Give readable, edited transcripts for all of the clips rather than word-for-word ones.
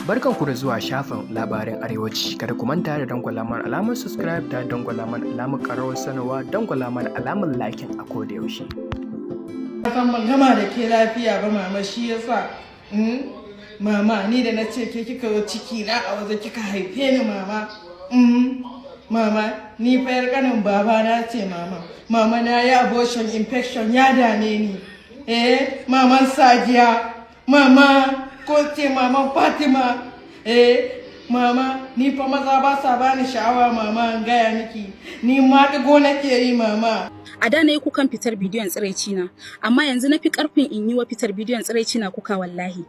Barkanku da zuwa shafin Labarin Arewaci. Kada ku manta da dangwala mana alamar subscribe da dangwala mana alamar ƙararrawar sanarwa, dangwala mana alamar liking a koda yaushe. San ban gama da ke lafiya ba, mama, shi yasa. Mama, ni da na ce ke kika zo ciki na a waje kika haife ni, mama. Mama, ni fa yar kanin baba na ce, mama. Mama, na yi abortion, infection ya dame ni. Eh, maman Sadiya, mama, ko ce maman Fatima. Eh, mama, ni fa maza ba sa bani sha'awa, mama, in gaya miki. Ni ma ɗigo nake yi, mama. A da na yi kukan fitar bidiyon tsiraici na, amma yanzu na fi karfin in yi wa fitar bidiyon tsiraici na kuka wallahi.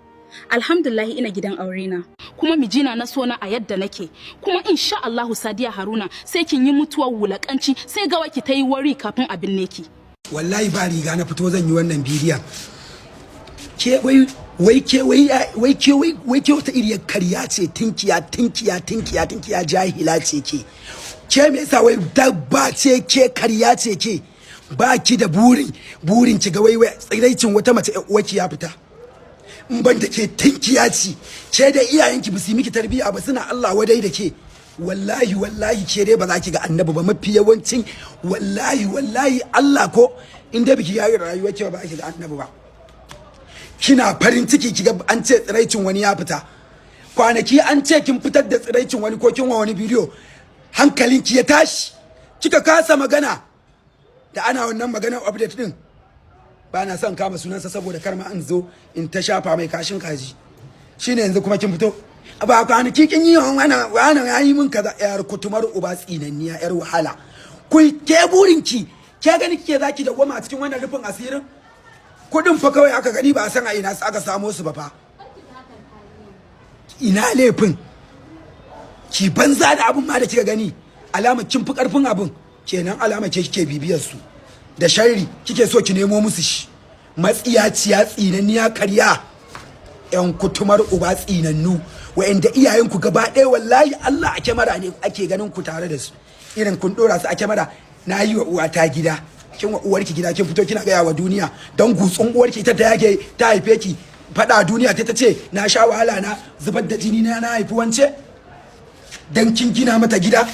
Alhamdulillah, ina gidan aure na. Kuma mijina na so na a yadda nake. Kuma insha Allahu, Sadiya Haruna, sai kin yi mutuwar wulakanci, sai gawa ki ta yi wari kafin a binne ki. Wallahi ba riga na fito zan yi wannan bidiyon. Ke wai, wai ke, wai, wai ke, wai, wai ke, wata iriyar karya ce, tinkiya, tinkiya, tinkiya, tinkiya, jahila ce ke. Ke me yasa wai dabba ce ke, karya ce ke? Ba ki da burin, burin ki ga wai wai tsiraicin wata mace ƴar uwarki ya fita. In ban da ke tinkiya ce ke, da iyayenki ba su yi miki tarbiyya ba, suna Allah wadai da ke. Wallahi, wallahi, ke dai ba za ki ga Annabi ba. Mafi yawancin, wallahi, wallahi, Allah ko in dai biki yayi rayuwar ki ba, ba ki ga Annabi ba. Kina farin ciki kiga an ce tsiraicin wani ya fita. Kwanaki an ce kin fitar da tsiraicin wani ko kin wa wani bidiyo, hankalinki ya tashi, kika kasa magana. Da ana wannan maganar update din, ba na son kama sunansa saboda kar ma in zo in ta shafa mai kashin kaji. Shine yanzu kuma kin fito, ba kwanaki kin yi wannan, wannan ya yi min kaza. Yar kutumar uba, tsinanniya, yar wahala. Ku ke burinki, ke gani kike zaki da goma a cikin wannan rufin asirin? Kudin fa kawai aka gani, ba a san a ina aka samo su ba fa. Ina laifin ki? Banza da abin ma da kika gani, alama kin fi karfin abin kenan, alama ke kike bibiyar su da sharri, kike so ki nemo musu shi. Matsiyaciya, tsinanniya, karya, yan kutumar uba, tsinannu, wa'anda iyayenku gaba ɗaya, wallahi Allah, a kyamara ne ake ganin ku tare da su, irin kun dora su a kyamara. Na yi wa uwata gida, kin wa uwarki gida, kin fito kina gaya wa duniya don gutsun uwarki, ita ta yake ta haife ki. Faɗa duniya ta ce na sha wahala, na zubar da jini na, na haifi wance. Dan kin gina mata gida,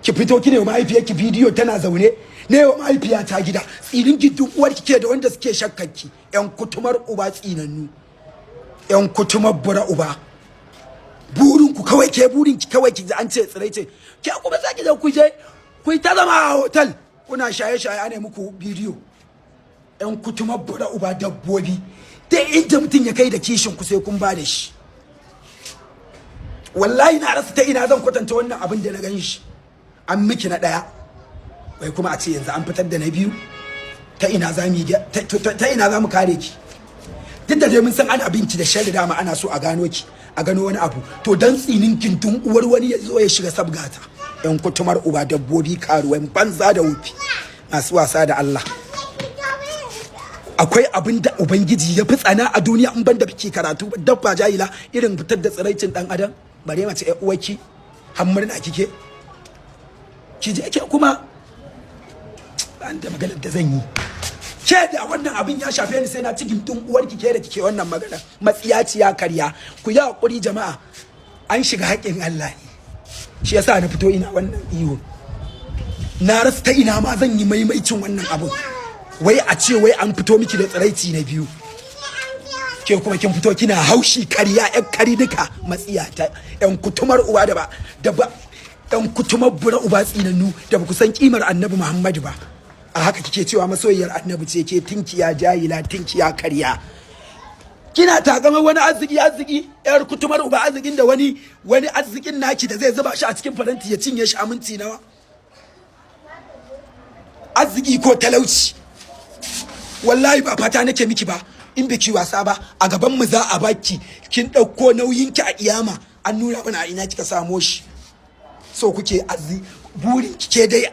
ki fito kine wa mahaifiyarki bidiyo tana zaune, ne wa mahaifiyata gida. Tsinin gindin uwarki ke da wanda suke shakkanki, yan kutumar uba, tsinannu, yan kutumar bura uba. Burin ku kawai, ke burin ki kawai ki ji an ce tsirai ce ke. Kuma za ki je ku je ku yi ta zama a hotel kuna shaye shaye, ana muku bidiyo. Yan kutumar bura uba, dabbobi. Dai inda mutum ya kai da kishin ku, sai kun ba da shi. Wallahi na rasa ta ina zan kwatanta wannan abin da na gan shi. An miki na ɗaya, wai kuma a ce yanzu an fitar da na biyu. Ta ina za mu ta ina za mu kare ki? Duk da dai mun san ana binki da sharri, dama ana so a gano ki, a gano wani abu. To, dan tsinin gindin uwar wani ya zo ya shiga sabgata. Yan kutumar uba, dabbobi, karuwan banza da wufi, masu wasa da Allah. Akwai abin da Ubangiji ya fi tsana a duniya, in ban da biki karatu, dabba, jahila, irin fitar da tsiraicin dan adam, bare mace ƴar uwarki? Har murna kike. Ki je ke kuma ban da maganar da zan yi. Ke da wannan abin ya shafe ni, sai na ci gindin uwarki, ke da kike wannan magana, matsiyaciya, karya. Ku yi hakuri jama'a, an shiga haƙƙin Allah ne, shi yasa na fito ina wannan ihu. Na rasa ta ina ma zan yi maimaicin wannan abin. Wai a ce wai an fito miki da tsiraici na biyu, ke kuma kin fito kina haushi. Karya, yan kari duka, matsiyata, yan kutumar uba, da ba yan kutumar bura uba, tsinannu, da ba ku san kimar Annabi Muhammadu ba. A haka kike cewa masoyiyar Annabi ce ke? Tinkiya, jahila, tinkiya, karya. Kina takamar wani arziki, arziki, yar kutumar uba. Arzikin da wani, wani arzikin naki da zai zuba shi a cikin faranti ya cinye shi a minti nawa? Arziki ko talauci? Wallahi ba fata nake miki ba. In biki wasa ba, a gaban mu za a baki. Kin ɗauko nauyinki a kiyama, an nuna mana a ina kika samo shi. So kuke arzi, burin kike dai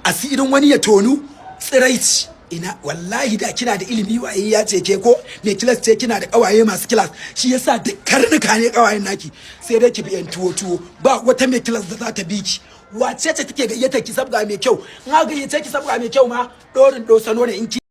asirin wani ya tonu, tsiraici. Ina wallahi da kina da ilimi, waye ya ce ke ko me class ce? Kina da kawaye masu class, shi yasa duk karnuka ne kawayen naki, sai dai ki bi yan tuwo tuwo. Ba wata mai class da za ta bi ki. Wace ce take gayyata ki sabga mai kyau? In aka gayyace ki sabga mai kyau ma, dorin dosano ne in ki